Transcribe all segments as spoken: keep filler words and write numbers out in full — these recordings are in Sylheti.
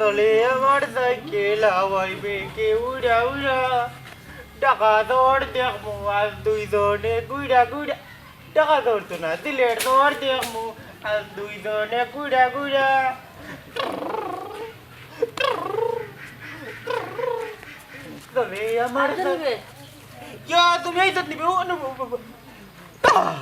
চলে আমার সাইকেল, হাওয়ায় বেগে উড়া উড়া। ঢাকা শহর দেখমু আজ দুইজনে ঘুরা ঘুরা। ঢাকা শহর তো না, সিলেট শহর দেখমু আজ দুইজনে ঘুরা ঘুরা। চলে আমার আর সাই- জানবে? ইয়া, তুমি এই তো নিবে, ও, ও, ও, ও, ও। আহ,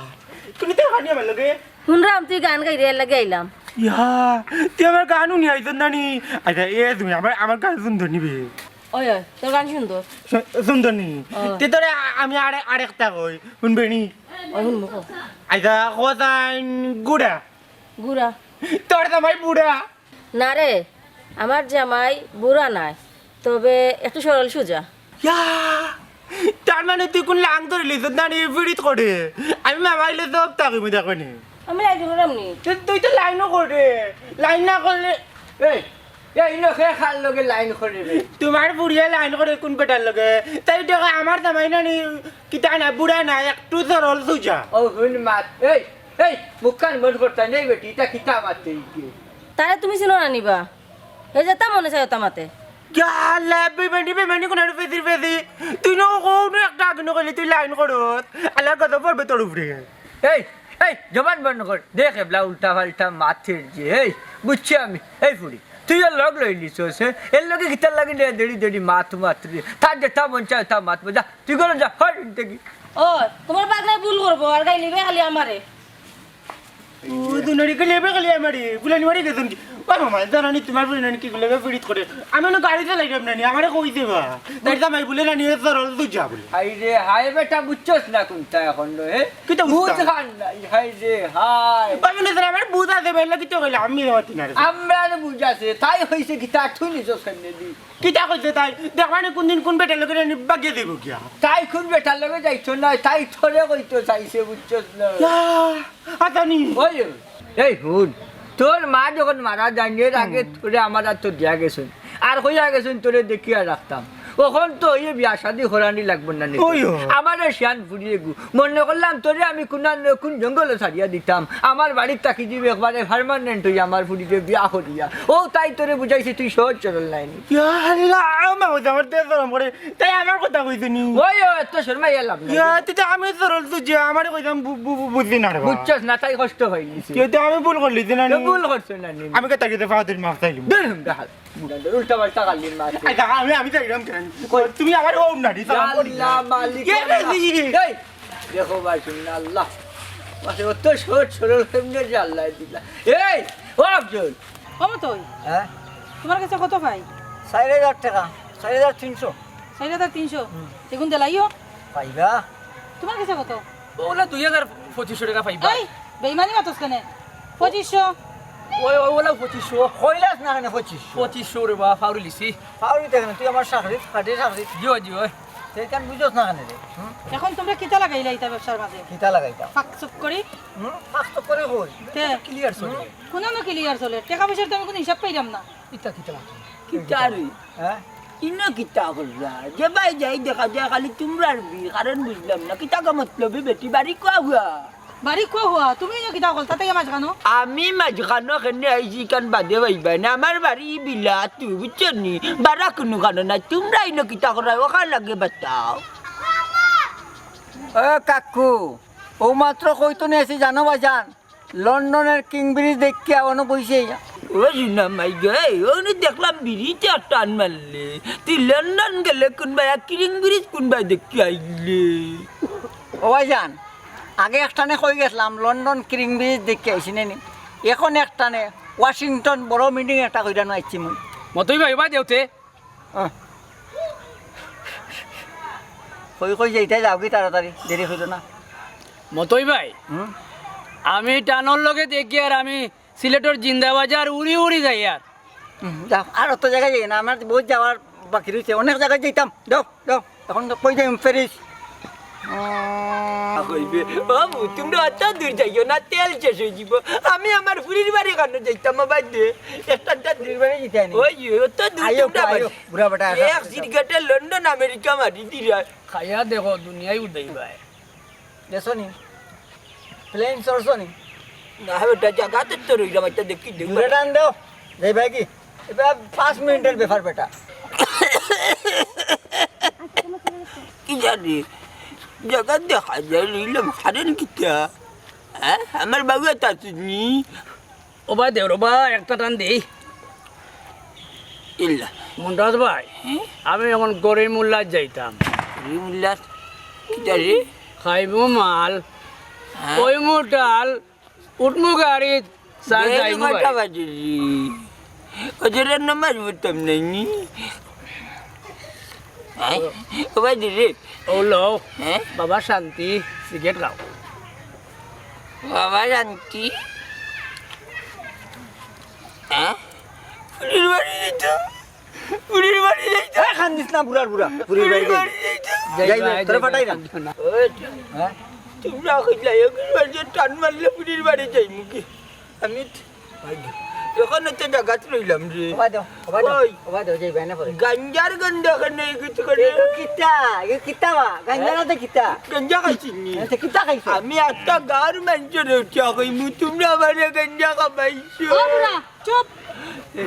তুমি তো গান আমার লগে। হুনরাম তুই গান গাইরে, এর লাগি আইলাম। ইয়া, তুই আমার গান হুনি আইছত না নি? আচ্ছা, এ তুমি আমার, আমার গান সুন্দর নিবে। ওই, ওই, তোর গান সুন্দর। সু-, সুন্দর নি? ও। তে তোরে আ-, আমি আরে-, আরেকটা কই, হুনবে নি? ওই, হুনবো, কও। আচ্ছা, কোথায় গুড়া? গুড়া। তোর জামাই বুড়া। না রে, আমার জামাই বুড়া নায়, তবে একটু সরল সুজা। ইয়া, তার মানে তুই কোন লাং ধরে লিছত না নি, ফিরিত করে? আমি মামাইলে তো তাকে মুই দেখো নি। আমি লাইন ধরাম নি। তুই, তুই তো লাইনও করে, লাইন না করলে এই, এই নখে খাল লগে লাইন করে রে। তোমার বুড়িয়ে লাইন করে কোন বেটার লগে? তাই দেখো আমার জামাই না নি, কিতা না, বুড়া না, একটু সরল সুজা। ও হুন মাত, এই, এই, মুখখান বন্ধ করতা নেই বেটি, ইটা কিতা মাতে ইকে? তারে তুমি চিনো না নিবা? এই যেতা মনে চায় ওতা মাতে। ইয়াল্লা, বেমানি, বেমানি কোন আর ফেসির ফেসি? তুই না কোনো একটা আগে নকলি তুই লাইন করত। আল্লাহ কত পড়বে তোর উপরে। এই, এই, জবান বন্ধ কর। দেখ এবলা উল্টা পাল্টা মাতের যে। এই, বুঝছি আমি। এই ফুড়ি, তুই ওর লগ লইলিছস, হ্যাঁ? এর লগে কিতার লাগি রে দেড়ি দেড়ি মাত মাত রে। তার যেতা মন চায় তা মাত যা। তুই ঘরো যা, হর দেখি। ও, তোমার পাগলায় ভুল করবো, আর গাইলিবে খালি আমারে। ও, দুনারি খালি এবার খালি আমারে, বুলানি মারি গেছুন কি? ও মামা, জানো নি তোমার বুলে নানি কি গুলো ফিরিত করে? আমি অনো গাড়ি চালাইরাম না নি, আমারে কই দেবা? তাই জামাই বুলে নানি, এ সরল তুই যা বুলে। হায় রে, হায় বেটা, বুঝছস না কোনটা এখন রে, হে? কিতা বুঝতাম? বুঝ খান নাই, হায় রে, হায়। বাবা, না, স্যার, আমার বুঝ আছে, বেলা কিতা কইলে, আমি যাওয়াতি না রে। আমরা আর বুঝ আছে, তাই হইছে কিতা, তুই নিজে সামনে দি। কিতা কইছে তাই? দেখবা নি কোন দিন কোন বেটার লগে নি বাগিয়ে দিব গিয়া। তাই কোন বেটার লগে যাইতো না, তাই তোরে কইতো চাইছে, বুঝছস না? ইয়া, আতানি। ওই, এই হুন, তোর মা যখন মারা যায়নি, এর আগে হুম। তোরে আমার আর তো দিয়া গেছুন। আর কইয়া গেছুন, তোরে দেখিয়া রাখতাম। অখন তো ওই বিয়া শাদি করানি লাগবো না নি। ওই ও। আমারে শিয়ান ফুরিয়ে গু। মনে করলাম তোরে আমি কোন, কোন জঙ্গলে ছাড়িয়া দিতাম। আমার বাড়িত থাকি দিবি একবারে permanent হইয়া আমার ফুরিরে বিয়া করিয়া। ও তাই তোরে বুঝাইছি তুই সহজ সরল নায় নি। ইয়া আল্লাহ, আমার কথা আমার তেজ গরম করে। তাই আমার কথা কইছে নি। ওই ও, এত শর্মাই এলাম না। ইয়া, তুই তো আমি সরল তুই যে আমারে কইতাম বু-, বু-, বু-, বুঝলি না রে বাবা। বুঝছস না, তাই কষ্ট পাইলিছি। ইয়া, তো আমি ভুল করলি যে না নি। ভুল করছো না নি। আমি কে তাকে ফাওয়াতের মাফ চাইলি। দূর হুম, দেখাল। উল্টা পাল্টা গালির মাঝে। এই দেখো, আমি, আমি যাইরাম কেন? কই? তুমি আমার ও নাড়ি, ইয়া সালাম করি। আল্লাহ, মালিক ইয়া আল্লাহ। মালিক। এই, দেখো ভাই, শুন না, আল্লাহ। মানে, অত সহজ সরল কেমনে যে আল্লাহ দিলা। এই, ও আফজল। ও মতই। হ্যাঁ? তোমার কাছে কত পাই? চাইর হাজার টেকা, চাইর হাজার তিনশো। চাইর হাজার তিনশো? হুম। এগুন দিলাইও? পাইবা। তোমার কাছে কত? ওগুলা দুই হাজার পঁচিশশো টেকা পাইবা। এই, বেইমানি মাতস কেনে? পঁচিশশো। ওই, ওই, ওলাও পঁচিশশো। কইলাস না কেনে পঁচিশশো? পঁচিশশো রে বা, ফাউরি লিছি। ফাউরি দেখে না, তুই আমার চাকরিত, খাটে চাকরিত। জি অয়, জি অয়। তুই কেন বুঝস না কেনে রে? হুম? এখন তোমরা কিতা লাগাইলা ইতা ব্যবসার মাঝে? কিতা লাগাইতাম? ফাঁক চুক করি? হুম? ফাঁক চুক করি কই? তে? Clear চলে। হুম? কোনো না clear চলে। টেকা পয়সার তো আমি কোনো হিসাব পাইলাম না। ইতা কিতা মাতো? কিতা রে? হ্যাঁ? ইনো কিতা করলা? যে বায় যাই দেখা যায় খালি তুমরার বি, কারণ বুঝলাম না। কিতা কা মতলবে বেটি বাড়ি কুয়া হুয়া? বাড়ি কুয়া হুয়া? তুমি ইনো কিতা করলা? তাতে মাঝখানো? আমি মাঝখানো কেনে আইছি কান বাদে পাইবায় না। আমার বাড়ি বিলাত, বুঝছো নি? বারা কুনু কানো নাই। তুমরা ইনো কিতা কররায়? অখান আগে বাতাও। ও কাকু, অউ মাত্র কইতো নি আছি জানো বাজান? লন্ডনর কিং ব্রিজ দেখিয়া অনো বইছে। ও জুনা মাই গে, অনো দেখলাম ব্রিজে আর টান মারলে। তুই লন্ডন গেলে কুনবায়, আর কিং ব্রিজ কুনবায় দেখিয়া আইলে? ও ভাইজান, আগে একটানে কই গেছলাম, লন্ডন কিং ব্রিজ দেখিয়া আইছি নে নি। এখন একটানে ওয়াশিংটন বড় মিটিং একটা কইরানো আইছি মুই। মতই ভাই, ওবা দেউতে। আহ। কই কই যাইতায় যাওগি তাড়াতাড়ি, দেরি কইরো না। মতই ভাই, হুম? আমি টানর লগে দেখি আর আমি সিলেটর জিন্দাবাজার উড়ি উড়ি যাই আর। হুম, যাও, আর অত জাগায় যাই না, আমার বহুত যাওয়ার বাকি রইছে, অনেক জাগায় যাইতাম। যাও, যাও, এখন তো কই যাইম, প্যারিস। উম, কইবে, "বাবু, তুমরা অত দূর যাইও না, তেল শেষ অই যিবো। আমি আমার ফুরির বাড়ি কানো যাইতাম, বাবা দে।" একটা ফুরির বাড়ি যাইতায় নি? ওই, অত দূর আইও, তুমরা আইও, বাড়ি। বুড়া বেটা, এক সিগারেটে লন্ডন, আমেরিকা মারি দিরা। খাইয়া দেখো, দুনিয়াই উদাই ভাই। গেছো নি? প্লেন চড়ছো নি? না, বেটা, জাগাত তো রইলাম, একটা দেখি, দেখি। দূরে টান দেও। যাই ভাই কি? এবার পাঁচ মিনিটের ব্যাপার বেটা। কি জানি, জাগা দেখা যায়, নিলাম হারেন কিতা? হ্যাঁ, আমার বাবু তো আসেনি। ও ভাই দেও রে ভাই, একটা টান দেই। ইল্লা। মন্তাজ ভাই, হ্যাঁ? আমি এখন গরিব মোল্লার যাইতাম। গরিব মোল্লার? কিতা রে? খাইমু মাল, হ্যাঁ? কইমু ডাল, উঠমু গাড়ি, স্যার, বেশ যাইমু কয়টা ভাই। বাজলি? ওজনের নামাজ পড়তাম নাই নি? হ্যাঁ? ও ভাই রে। ও লো। হ্যাঁ? বাবা শান্তি, সিগারেট খাও। বাবা শান্তি। হ্যাঁ? ফুরির বাড়ি যাইতাম। ফুরির বাড়ি যাইতাম। এ, কান্দিস না, বুড়ার বুড়া। ফুরির বাড়ি ফুরির যাই। বাড়ি যাইতাম। যাই, যাই, যাই, তোরে যাই, পাঠাই না। যাই, না। ওই তো। হ্যাঁ? তোমরা কইলা, এগুলো যে টান মারলে ফুরির বাড়ি যাইমু কি? আমি ত-, এখন তো জাগাত রইলাম রে। ওবা দেও, ওবা দেও, ওই। ওবা দেও, যাইবা না পরে। গাঞ্জার গন্ধ কেনে কিছু করে? এগু কিতা? এগু কিতা বা? গাঞ্জা না তো কিতা? গাঞ্জা খাইছি নি? আচ্ছা, কিতা খাইছো? আমি একটা গাঁর মানষরে উঠিয়া কইমু, তোমরা আমারে গাঞ্জা খাবাইছো। ও বুড়া, চুপ।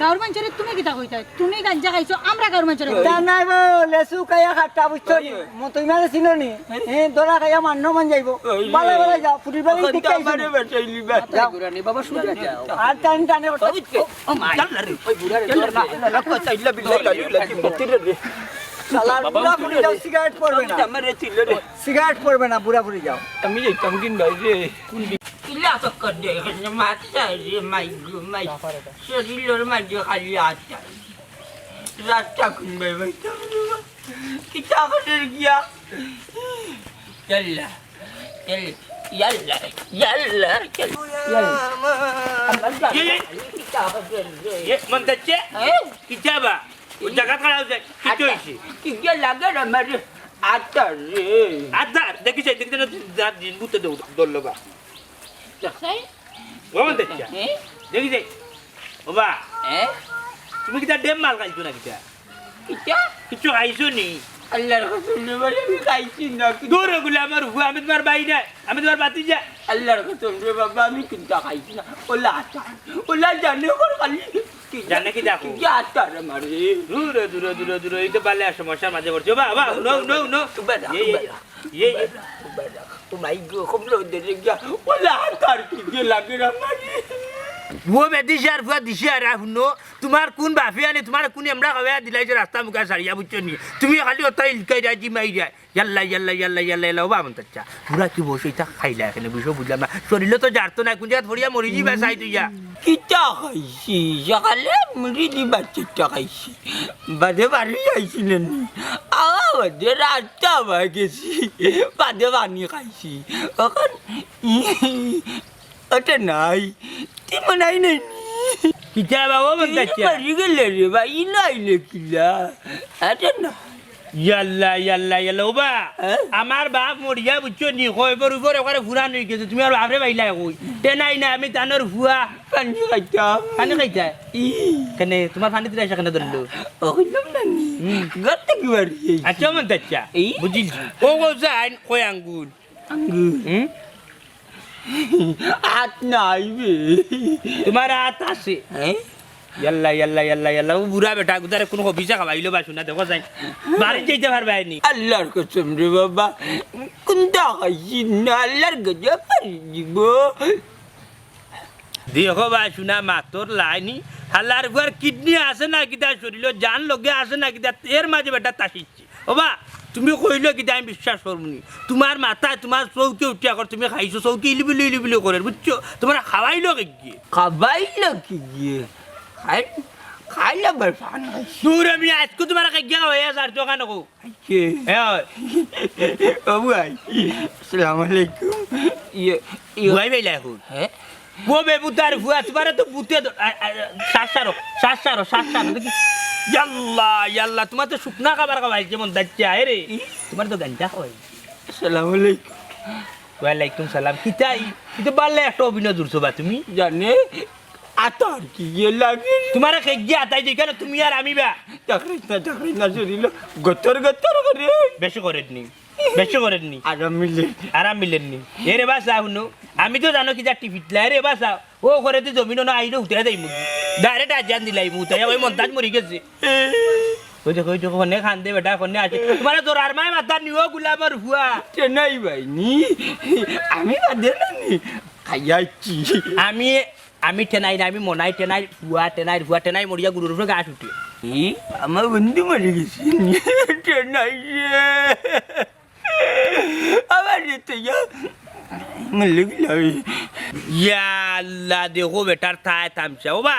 গাঁর মানষরে তুমি কিতা কইতায়? তুমি গাঞ্জা খাইছো, আমরা গাঁর মানষরে কই। তা নাই বো, লেসু খাইয়া খাট্টা বুঝছো নি? ওই। মতো ইমানে চিনো নি? হ্যাঁ। হ্যাঁ, দরা খাইয়া মান্য মান যাইবো। ওই। বালা বালা যাও, ফুরির বাড়ি অখন তো ঠিক আছে। আমারে বাঁচাইলি বা। যাও। ঘুরানি বাবা, শুনে যাও। আর টান টানে ওঠো। ওই। ও, ও মা। চল না রে। ওই বুড়া রে, চল না। না, না, না, কই চাইলা বিলাই লালি লালি পতিরে রে। শালা বাবা, বুড়া ফুরি যাও, সিগারেট পড়বে না। আমারে চিল্লে রে। সিগারেট পড়বে না, বুড়া ফুরি যাও। আমি যাইতাম কিন ভাই রে। কিলা চক্কর দে, এখানে মাথা রে, মাই গো, মাই। শরীরের মাঝে খালি আটা। রাস্তা কোন ভাই ভাই? কিতা করে গিয়া? ইয়াল্লা, ইয়াল্লা, ইয়াল্লা, ইয়াল্লা, ইয়াল্লা। এ, এ। কিতা করে রে? এ, মন দেখছে? হ্যাঁ? কিতা বা? ওই জায়গা খারাপ যায়। কিতা আটা। হইছে? কি যে লাগে রে আমার আটা রে? আটা, দেখি যাই, দেখি যাই, যা দিন বুঝতে দেও, দল্লবা। দেখছাই? ও মন দেখছে? হ্যাঁ? দেখি যাই। ও বা। হ্যাঁ? তুমি কিতা ডেম মাল খাইছো না কিতা? কিতা? কিচ্ছু খাইছো নি? আল্লাহর কসম রে ভাই, আমি খাইছি না। দূর ওগুলো আমার ফুয়া, আমি তোমার ভাই না, আমি তোমার ভাতিজা। আল্লাহর কসম রে বাবা, আমি কিচ্ছু খাইছি না। ওলা আটা, ওলা জানে কর খালি। কি জানে কি দেখো? কি আটা রে মারে? দূর, দূর, দূর, দূর, এই তো বালে সমস্যার মাঝে পড়ছো। বা, বা, no, no, no। উবা রাখ, এই, এই, উবা রাখ, এই, এই। উবা রাখ, উবা রাখ। ও মাই গো, কমলো দে রে গিয়া। ওলা আটা আর কি যে লাগে রে মারে। ও বেদিশার ফুয়া দিশার, হুনো। তোমার কোন বাফে আনি, তোমার কোন এমরা খাওয়া দিলাইছে রাস্তা মুখে সারিয়া, বুঝছো নি? তুমি খালি ওটা ইলকাই রাজি মাই যায়। ইয়াল্লা, ইয়াল্লা, ইয়াল্লা, ইয়াল্লা, ইয়াল্লা, ও বামন তাচ্চা। পুরা কি বসে ইটা খাইলা এখানে, বুঝো বুঝলাম না। শরীরে তো জারতো না, কোন জাগাত পড়িয়া মরি যিবা চাই তুইয়া। কিতা খাইছি? সকালে মুড়ি দি বাচ্চাটা খাইছি। বাদে বাড়ি আইছি না নি। আওয়া বাদে রাতটা হয়ে গেছি। বাদে পানি খাইছি। এখন ওটা নাই। তুই মনে হয় নাই। কিতা বাবা, মন এই চাচ্ছে? বাড়ি গেলে রে ভাই, ই নাইলে কিলা? আরে না। ইয়াল্লা, ইয়াল্লা, ইয়াল্লা, ওবা। হ্যাঁ? আমার বাপ মরিয়া বুঝছো নি, কয়বর উপরে ওখানে ফুরান হয়ে গেছে, তুমি আর বাপরে পাইলা কই? তে নাই না, আমি তানোর ফুয়া। পানি খাইতাম। পানি খাইতা? ই। কেনে, তোমার পানি দিলে সেখানে ধরলো? ও, কইলাম না নি। হুম। ঘর থেকে বাড়ি আইছি। আচ্ছা, মন চাচ্ছা। এই? বুঝিলছি। ও, ও, যাইন, কয় আঙ্গুল? আঙ্গুল। হুম? আত নাই বে। তোমার আত আছে। হ্যাঁ? ইয়াল্লা, ইয়াল্লা, ইয়াল্লা, ইয়াল্লা। ও বুড়া বেটা, গুদারে কোন হবিসে খাওয়াইলো বা শুনা, দেখো যাই। বাড়ি যাইতে পারবায় নি। আল্লাহর কসম রে বাবা, কোনটা খাইছি না, আল্লাহর গজব পারি দিব। দেখো বা শুনা, মাতর লাইনি। হালার ফুয়ার কিডনি আছে না কিতা শরীরো, জান লগে আছে না কিতা, এর মাঝে বেটা তাসিছে। ওবা, তুমি কইলো কিতা আমি বিশ্বাস করমু নি? তোমার মাথায় তোমার চউখে উঠিয়া কর, তুমি খাইছো, চউখে ইলিবিলি ইলিবিলি করের, বুঝছো? তোমার খাওয়াইলো কে গিয়ে? খাওয়াইলো কে গিয়ে? খাই-, খাইলে আবার পান খাইছি। দূর, আমি আজকে তোমার কে গিয়ে খাওয়াইয়া যার দোকানে কো। কে? এ হয়। ও ভাই, আসসালামু আলাইকুম। ইয়ে, ইয়ে। ভাই ভাই লাইকুম। হ্যাঁ? ও বে বুতার ফুয়া, তোমারে তো বুতে দ-, আ, আ, শ্বাস ছাড়ো, শ্বাস ছাড়ো, শ্বাস ছাড়ো, দেখি। ইয়াল্লা, ইয়াল্লা, তোমার তো শুকনা খাবার খাওয়াই, যেমন দাচ্চা, এ রে। তোমার তো গাঞ্জা খাওয়াই। আসসালামু আলাইকুম। ওয়ালাইকুম সালাম। কিতাই? কিন্তু বাল্লে একটা অভিনয় জুড়ছো বা তুমি? জানে, আতার কি ইয়ে লাগে? তোমারে খেগিয়ে আতাই দিই কেন? তুমি আর আমি বা? চাকরি না, চাকরি না, শরীর গতর গতর করে। বেশি করে নি। বেশি করের নি। আরাম মিলে। আরাম মিলের নি। এরে বাসা হুনো, আমি তো জানো কি যা টিপিটলা, এরে বাসা। ও করে তুই জমিন না আইলে উঠে যাইমু। ডাইরেক্ট আজান দিলাইমু, উঠে যাই, ওই মন্তাজ মরি গেছে। ওই দেখো, ওই দেখো, ফোনে খান দে বেটা, ফোনে আছে। তোমার তোর আর মায় মাথা নিও গুলামর ফুয়া। তে নাই ভাই, নি। আমি বাদে না নি। খাইয়াছি। আমি, আমি টেনাই না, আমি মনাই টেনাই, ফুয়া টেনাই, ফুয়া টেনাই মরিয়া গুরুর উপরে গাছ উঠে। ই, আমার বন্ধু মরে গেছে। টেনাই রে। আমার রে তো ইয়া, মরে গেল। ইয়া আল্লাহ, দেখো বেটার থায় তামশা। ও বা,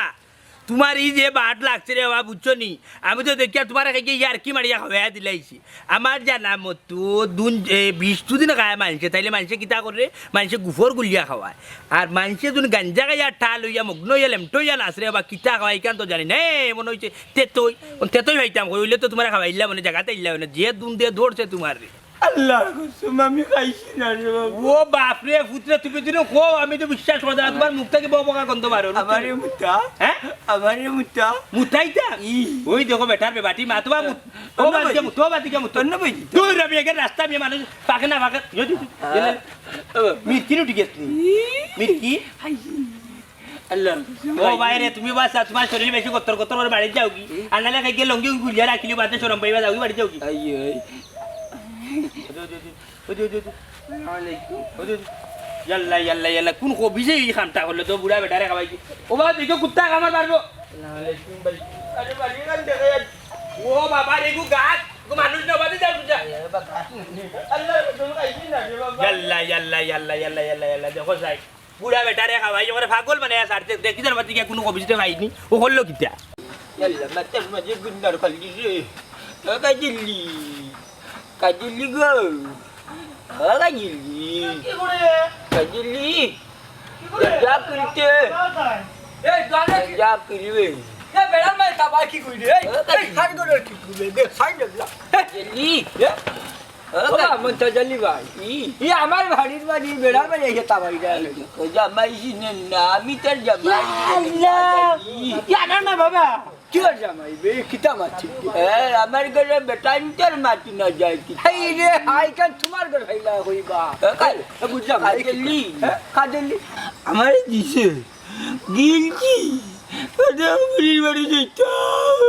তোমার ই যে বাট লাগছে রে বা, বুঝছো নি? আমি তো দেখিয়া তোমার কাছে ইয়ার কি মারিয়া খাওয়াইয়া দিলাইছি। আমার জানা মতো দুন, এ, বিশ দুদিন খায় মানষে, তাইলে মানষে কিতা করে? মানষে গুফর গুলিয়া খাওয়ায়। আর মানষে দুন গাঞ্জা খাইয়া ঠাল হইয়া মগ্ন হইয়া লেমটো হইয়া নাচরে বা কিতা খাওয়ায়, ইখান তো জানি না। এ, মনে হইছে তেতই, তেতই খাইতাম, কই, হইলে তো তোমার খাওয়াইলা, মানে জাগাতে ইল্লা, মানে যে দুন দিয়ে দৌড়ছে তোমার রে। আল্লাহর কসম, আমি খাইছি না রে বাবা। ও বাপ রে, পুতরে, তুমি যদি কও, আমি তো বিশ্বাস করি না, তোমার মুখ থাকি বক বকা গন্ধ বার অর। আমারে মুতা? হ্যাঁ? আমারে মুতা? মুতাইতা? ই। ওই দেখো বেটার বেবাটি মা, তোমার মুত-, ও অন্য বাদ দিয়া ভাই। মুত, ও বাদ দিয়া মুত। অন্য ভাই। দূর, আমি এখানে রাস্তা, আমি মানুষ পাকে না পাকে, যদি, হ্যাঁ। মিরকি উঠি গেছে। ই। মিরকি? খাইছি। আল্লাহ। ও ভাই রে, তুমি বাসা, তোমার শরীর বেশি কত্তর কত্তর করে বাড়ি যাও কি? আর নালে কাইকে লঙ্গি গুলিয়া রাখিলি বাদে শরম পাইবা, যাও কি বাড়ি যাও কি? I, I. ওই যে, ওই যে, ওই যে। আসসালামু আলাইকুম। ওই যে, ওই যে। ইয়াল্লা, ইয়াল্লা, ইয়াল্লা, কোন কবি যে এই কামটা করলো তো বুড়া বেটারে খাওয়াই কি? ও বাবা, দেখো কুত্তা কামড় মারবো। আসসালামু আলাইকুম ভাই। আরে বাড়ি এখান দেখা যাচ্ছে। ও বাবা রে, গো গাছ, গো মানুষ না বাদে যাও বুঝা। আল্লাহ, তুমি খাইছি না রে বাবা। ইয়াল্লা, ইয়াল্লা, ইয়াল্লা, ইয়াল্লা, ইয়াল্লা, ইয়াল্লা, দেখো সাই। বুড়া বেটারে খাওয়াই, ওরে পাগল বানাইয়া ছাড়তে, দেখি তার মাঝে গিয়া কোনো কবিতা পাইনি, ও করলো কিতা? ইয়াল্লা, মাথার মাঝে গুন্ডার খালি রে। ও কাজলি, কাজলি গো, ও কাজলি, কি করে? কাজলি, কি করে? যা কিনতে। কোথায়? এই, দোকানে কি? যা কিনবে। এ, বেড়ার মাঝে তাবাই কি করি রে? এই, ও কাজলি। এই, সাইড করে কি করবে? দে, সাইড করে। কাজলি। এ? ও বাবা, মন্তাজ আলী ভাই। ই। ই আমার বাড়ির বাড়ি, বেড়ার বাড়ি এসে তাবাই যায়। এই দেখো, জামাই চিনেন না, আমি তার জামাই। ইয়া আল্লাহ। ই। ইয়া না, না, বাবা। কি ওর জামাই বে? কিতা মারছি? এ, আমার ঘরে বেটা ইন্টার মারছি না যায় কি? এই রে, হাই কান তোমার ঘর হইলা হইবা। এ, কাল-, এ, বুঝলাম, কাজলি। হ্যাঁ? কাজলি। আমারে দিছে। গিলছি। আরে, বুড়ির বাড়ি যাইতাম।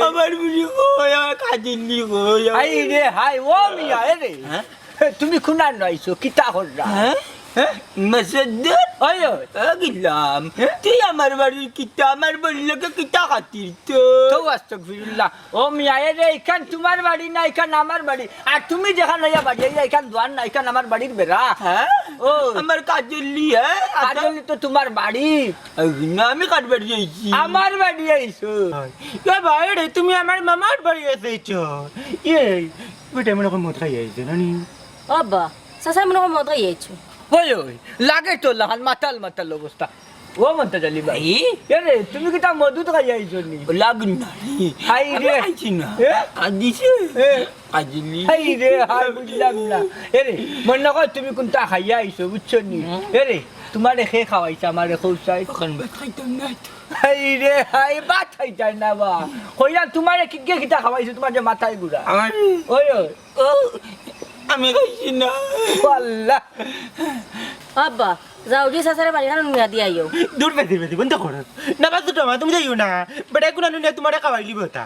আমার বুড়ি কই, আমার কাজলি কই, আমার আই রে, হাই, ও মিয়া, এ রে। হ্যাঁ? এ, তুমি কুনান আইছো, কিতা কররা? হ্যাঁ? হ্যাঁ? মেসেজ দে। ওই, ওই। এ, গেলাম। হ্যাঁ? তুই আমার বাড়ির কিতা, আমার বাড়ির লোকে কিতা খাতির তো? তো আস্তাগফিরুল্লাহ। ও মিয়া, এ রে, ইখান তোমার বাড়ি না, ইখান আমার বাড়ি। আর তুমি যেখান লইয়া বাড়ি আইয়া, ইখান দুয়ার না, ইখান আমার বাড়ির বেড়া। হ্যাঁ? ও। আমার কাজলি, হ্যাঁ? কাজলি তো তোমার বাড়ি। এই না, আমি কার বাড়ি আইছি? আমার বাড়ি আইছো। হয়। এ ভাই রে, তুমি আমার মামার বাড়ি আইছো। এই, বেটা মনে হয় মদ খাই আইছে, না নি? ও আব্বা, চাচা মনে হয় মদ খাই আইছো। ওই, ওই, লাগে তো লাহান মাতাল মাতাল অবস্থা। ও মন্তাজ আলী ভাই। এই? এ রে, তুমি কিতা মদ উদ খাই আইছো নি? ও লাগ না। হাই রে। আমি আইছি না। এ? আর দিছে। এ? কাজলি। হাই রে, হাই বুঝলাম না। এ রে, মনে কয় তুমি কোনটা খাইয়া আইছো, বুঝছো নি? হুম। এ রে, তোমারে খে খাওয়াইছে, আমারে খোঁজ চাই। এখন ভাত খাইতাম না তো। হাই রে, হাই, ভাত খাইতাম না বা। কইলাম তোমারে কি, কে কিতা খাওয়াইছে, তোমার যে মাথায় ঘুরা। আমার ওই, ওই। ও, আমি খাইছি না। ও আল্লাহ। আব্বা, যাও গিয়া চাচারে বাড়ি খান নিয়া দিয়া আইও। দূর বেদি বেদি, বন্ধ করো। না বা ছোট মা, তুমি যাইও না। বেটা কুনান নিয়া তোমারে খাওয়াইলিবো তা।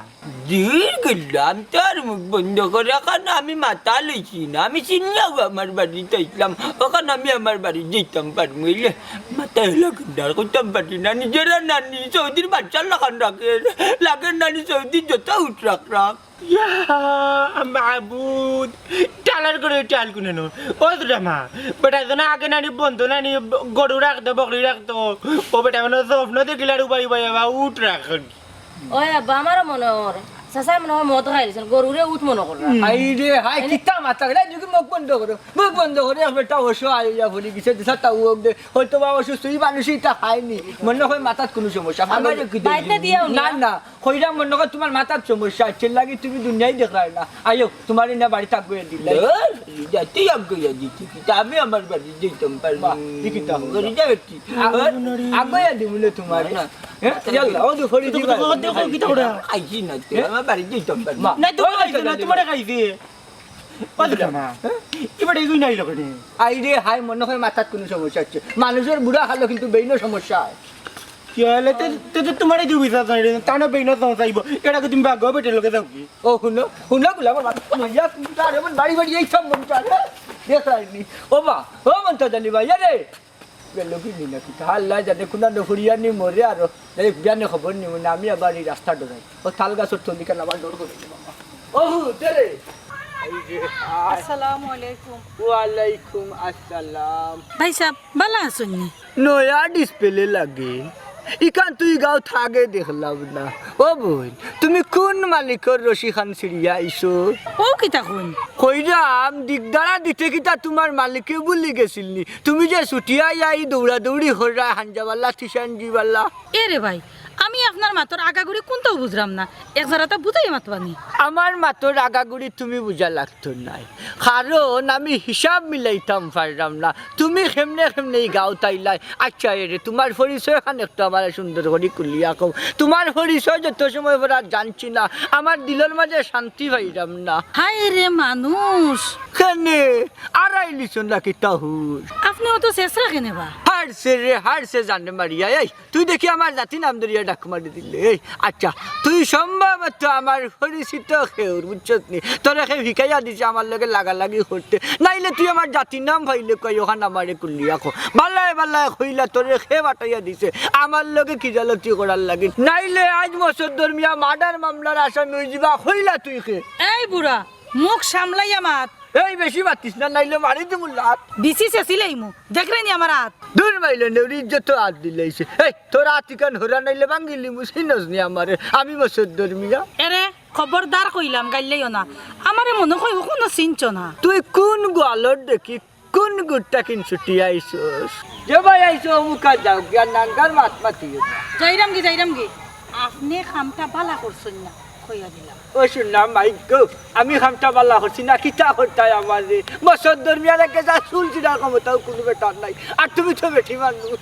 দূর গেলাম, তোর মুখ বন্ধ কর। এখন আমি মাথা লইছি না। আমি চিনিয়াও আমার বাড়িত আইলাম। এখন আমি আমার বাড়ি যাইতাম পারমু। ইলে মাথায় লাগের না, কইতাম পারি না। নিজেরা নানি, সৌদির বাচ্চার লাখান রাখের। লাগের নানি, সৌদির যত উঠ রাখ রাখ। ইয়া মাবুদ, টালার করে টাল কুনানো। ও দুটা মা, বেটা তো না আগে নানি বন্ধ নানি গরু রাখতো, বকরি রাখতো। ও বেটা মানে স্বপ্ন দেখিল আর উবাই উবাই আবার উঠ রাখ। ওই আব্বা, আমারও মনে অর। চাচায় মনে হয় মদ খাই দিছেন, গরুরে উঠ মনে কররা। হাই রে, হাই, এনে কিতা মাথা গেলে, তুমি মুখ বন্ধ করো, মুখ বন্ধ করো, এক বেটা অসহায় হইয়া পড়ি গেছে, দিশা তাও হোক দে, হয়তো বা অসুস্থ, এই মানুষই তা খায়নি, মনে হয় মাথাত কোনো সমস্যা। আমারে কি বাইতে দিও না। না, না, কইরা মনে কর তোমার মাথার সমস্যা আছে, লাগি তুমি দুনিয়াই দেখায় না। আইও, তোমার না বাড়ি থাকবে দিন। ধুর, যাতে আগুয়া দিতে, কিতা আমি আমার বাড়ি যাইতাম পারি। বাহ, ই কিতা হলো? বাড়ি যাবে কি? আ-, আগুয়া দিমুলে তোমার। না, না। হ্যাঁ? ইয়াল্লা, ও তো ফড়ি দিবা। দেখো, দেখো, কিতা ওরা? খাইছি না তো, হ্যাঁ? আমার বাড়ি যাইতাম পারি। মা, না, তোমার ওই খাইছে না, তো তোমার খাইছে। ও দুলা মা, এবার এগুই নাই লোকে রে। আই রে হাই, মনে হয় মাথাত কুনু সমস্যা অইছে। মানুষর বুড়া কালো কিন্তু বেইনও সমস্যা অয়। কি অইলে তে, তে, তে তুমার এই দুবিধা নাই রে, তানো বেইন তো চাইবো। এটাকে তুমি বাগো বেটের লগে যাও কি? ও হুনো, হুনো গুলা আমার মাথা, মাইয়া তুমি তো আর এমন বাড়ি বাড়ি এই সব মন চায়, হ্যাঁ? দেখ রাইনি। ও মা, ও মন তো জানি ভাই, আরে। গেল কি নি নাকি? তা আল্লাহ জানে, কুনা নফরিয়া নি মরে আরো। যাই হোক, বিয়ানে খবর নিব না, আমি আবার এই রাস্তা ডরাই। ও তাল গাছর তলিকান আবার ডর করে রে বাবা। ও হু, দে রে। এই যে, আয়। আসসালামু আলাইকুম। ওয়ালাইকুম আসসালাম। ভাই সাহেব, ভালা আছইন নি? নয়া ডিসপ্লে লাগে। ইখান তুই গাঁওত আগে দেখলাম না। ও বইন, তুমি কুন মালিকর রশি খান ছিড়িয়া আইছো? ও কিতা কইন? কইরাম, দিগদারা দিতে কিতা তুমার মালিকে ভুলি গেছিল নি? তুমি যে ছুটিয়া আইয়া এই দৌড়াদৌড়ি কররায়, হাঞ্জাবালা, থিসাঞ্জিবালা। এ রে ভাই, আমি আপনার মাতর আগাগুড়ি কুনটাও বুঝরাম না। এক জারাটা বুঝাইয়া মাতবা নি। আমার মাতর আগাগুড়ি তুমি বুঝা লাগতো নায়, কারণ আমি হিসাব মিলাইতাম পাররাম না। তুমি কেমনে কেমনে এই গাঁওত আইলায়? আচ্ছা, এ রে, তুমার পরিচয় খান একটু আমারে সুন্দর করি খুলিয়া কও। তুমার পরিচয় যত সময় পরে আর জানছি না, আমার দিলর মাঝে শান্তি পাইরাম না। হায় রে মানুষ। কেনে? আড়াই লিছন না কিতা হুশ? আপনে অত শেষরা কেনে বা? হারছে রে, হারছে জানে মারিয়া। এই, তুই দেখি আমার জাতি নাম ধরিয়া ডাক মারি দিলে। এই, আচ্ছা, তুই সম্ভবত আমার পরিচিত কেউর, বুঝছস নি? তোরে কেউ হিকাইয়া দিছে আমার লগে লাগালাগি করতে। নাইলে তুই আমার জাতির নাম পাইলে কই, ওখান আমারে খুলিয়া কও। বালায় বালায় কইলা তোরে কে পাঠাইয়া দিছে আমার লগে কিজালতি করার লাগি। নাইলে আইজ মসদ্দর মিয়া মার্ডার মামলার আসামি অইযিবা, কইলা তুই কে? এই বুড়া, মুখ সামলাইয়া মাত। এই বেশি মাতিস না, নাইলে মারি দিমু লাত। দিছি শেষিলাইমু, দেখরে নি আমার আত। দূর মাইলে নেউরি ইজ্জত আত দিলাইছে। এই তোর আত ইখান হরা নাইলে ভাঙ্গিলিমু, চিনস নি আমারে? আমি মসদ্দর মিয়া। এরে, খবরদার কইলাম, গাইল্লাইও না। আমারে মনো কয় কুনু চিনছ না। তুই কুন গোয়ালর দেখি কুন গুট্টা কিন ছুটি আইছস? যে ভাই আইছো, অমুকা যাও, গিয়া নাঙ্গার মাত মাতিও। যাইরামগি, যাইরামগি। আপনে কামটা বালা করছইন না, কইয়া দিলাম। ও শুনলাম, মাইক গো, আমি কামটা বালা করছি না, কিতা করতায় আমারে? মসদ্দর মিয়ার একে যা চুল ছিড়া ক্ষমতাও কুনু বেটার নাই। আর তুমি তো বেটি মানুষ।